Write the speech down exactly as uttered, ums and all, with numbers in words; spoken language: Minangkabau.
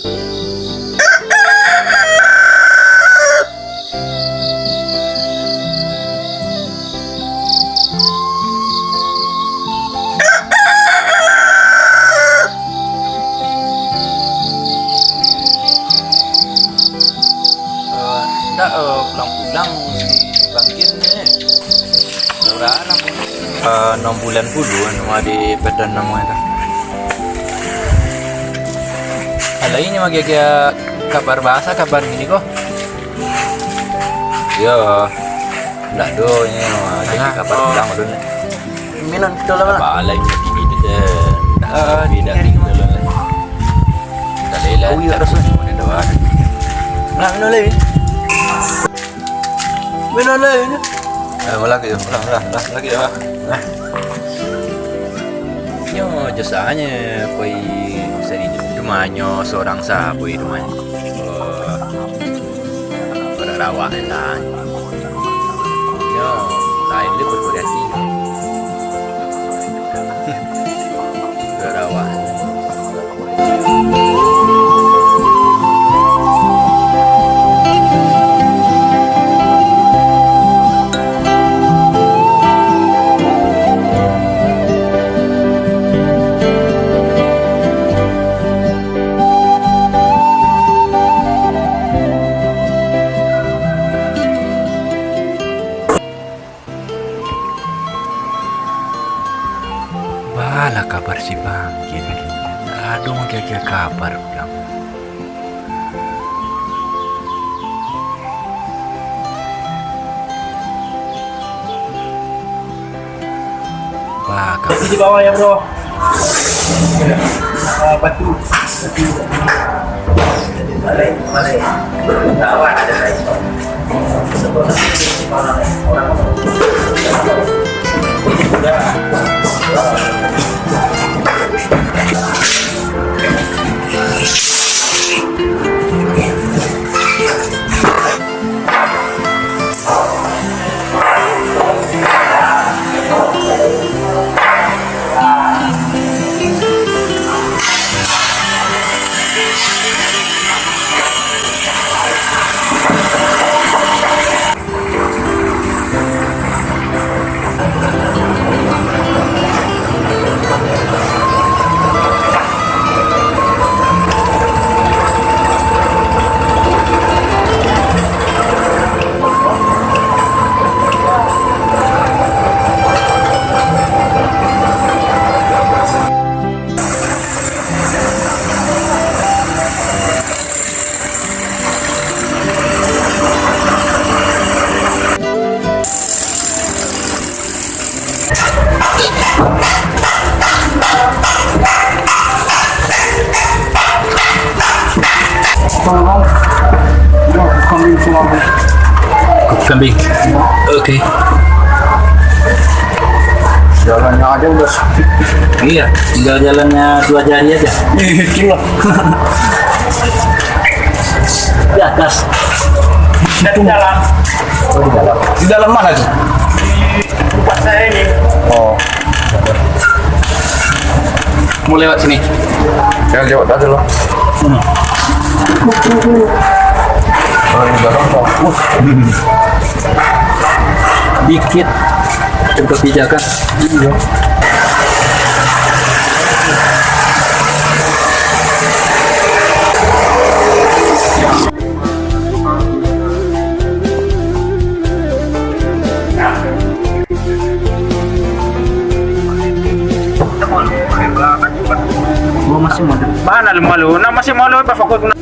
Eh, ndak, eh, pulang-pulang si Bangkin ni. Lah urang lah. Eh, enam bulan puluh anu di badan namo itu. Alai ni bagi-bagi kabar bahasa, kabar gini ko. Yo. Ndak do ni, ah, jadi kabar pulang dulu ni. Minum dulu lah. Balai ni gini tu je. Ndak, ah, tapi ndak dari gini dulu ni. Tak boleh lah. Oh, iya, tak rasa. Boleh doang. Nak minum lagi? Minum lagi ni. Eh, ulah lagi, ulah, ulah, ulah lagi, ulah. Nyo, jasanya pai sari tu. Cuma nyo sorang sa pai rumah. Oh. Pada rawak lah. Nyo, lain dia bervariasi. Pada rawak. Balah kabar si Bangkin. Ado mangkiak-kiak kabar pulang. Bah, kabar. Di bawah ya, bro. Ah, batu. Kambing. Oke. Jalannya aja udah sakit. Iya, tinggal jalannya dua jari aja. Itulah. Di atas. Di dalam. Oh, di dalam. Di dalam mana tuh? Di tempat saya ini. Oh. Mau lewat sini. Jangan lewat aja loh. Hmm. Oh, ini barang kau. Dikit. Coba pijakan. Iya. Gua masih malu. Mana lu malu? Nah, masih malu apa fokus guna?